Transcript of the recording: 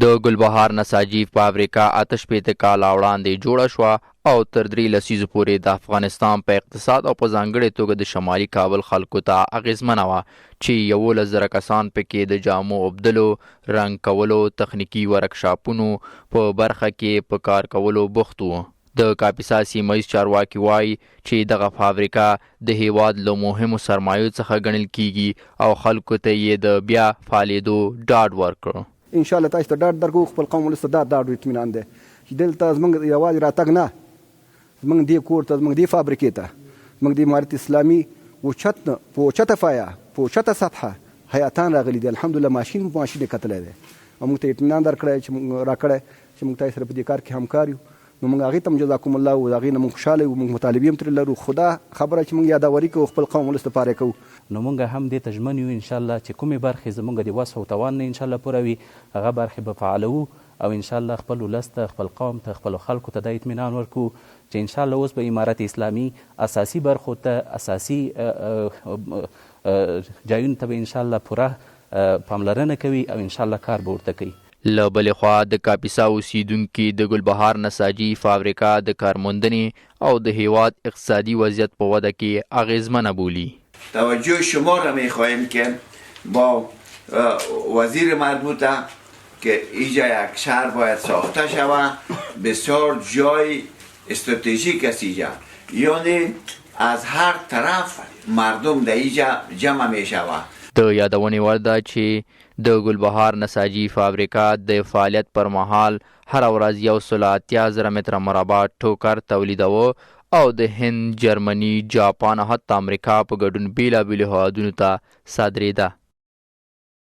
د ګلبهار نساجي فابریکه 68 کاله وړاندې جوړه شوه او تر درې لسیزو پورې د افغانستان په اقتصاد او په ځانګړې توګه د شمالي کابل خلکو ته اغېزمنه وه چې 11,000 کسان پکې د جامو اوبدلو، رنګ کولو، تخنیکي ورکشاپونو په برخه کې په کار کولو بوخت وو. د کاپیسا سیمه ییز چارواکي وايي چې دغه فابریکه د هېواد له مهمو سرمایو څخه ګڼل کېږي او خلکو ته یې د بیا فعالېدو ډاډ ورکړ. ان شاء الله تاسو ته ډاډ درکوو، خپل قوم ولس ته دا ډاډ او اطمینان دی چې دلته زموږ یوازې راتګ نه، زموږ دې کور ته، زموږ دې فابریکې ته، زموږ د امارت اسلامي اوچت نه په اوچته فایه، په اوچته سطحه هیاتان راغلي دي، الحمدلله ماشین په ماشین یې کتلی دی او موږ ته یې اطمینان درکړی چې موږ راکړی چې موږ تاسو سره په دې کار کې همکار یو، نو موږ هغې ته هم جزاکم الله وو، د هغې نه موږ خوشحاله یو، موږ مطالبې هم ترې لرو، خو دا خبره چې موږ یاداوري کوو خپل قوم ولس لپاره یې کوو. نو مونږ هم دې ته ژمن یو ان شاءالله چې کومې برخې زمونږ د وس او توان نه ان شاءالله پوره وي هغه برخې به فعالوو او ان شاءالله خپل ولس ته، خپل قوم ته، خپلو خلکو ته دا اطمینان ورکوو چې ان شاءالله اوس به امارت اسلامي اساسي برخو ته، اساسي جایونو ته به ان شاءالله پوره پاملرنه کوي او ان شاءالله کار به ورته کوي. له بلې خوا د کاپیسا اوسېدونکي د ګلبهار نساجي فابریکه د کارموندنې او د هېواد اقتصادي وضعیت په وده کې اغېزمنه بولي. توجه شما را می خواهیم که با وزیر مربوطه که اینجا یک شهر باید ساخته شود بسیار جای استراتژیک است اینجا یعنی از هر طرف مردم در اینجا جمع می شود. د یادونې وړ ده چې د ګلبهار نساجي فابریکه د فعالیت پر مهال هره ورځ 180,000 متره مربع ټوکر تولیدوه او د هند، جرمني، جاپان او حتی امریکا په ګډون بېلابېلو هېوادونو ته صادرېده.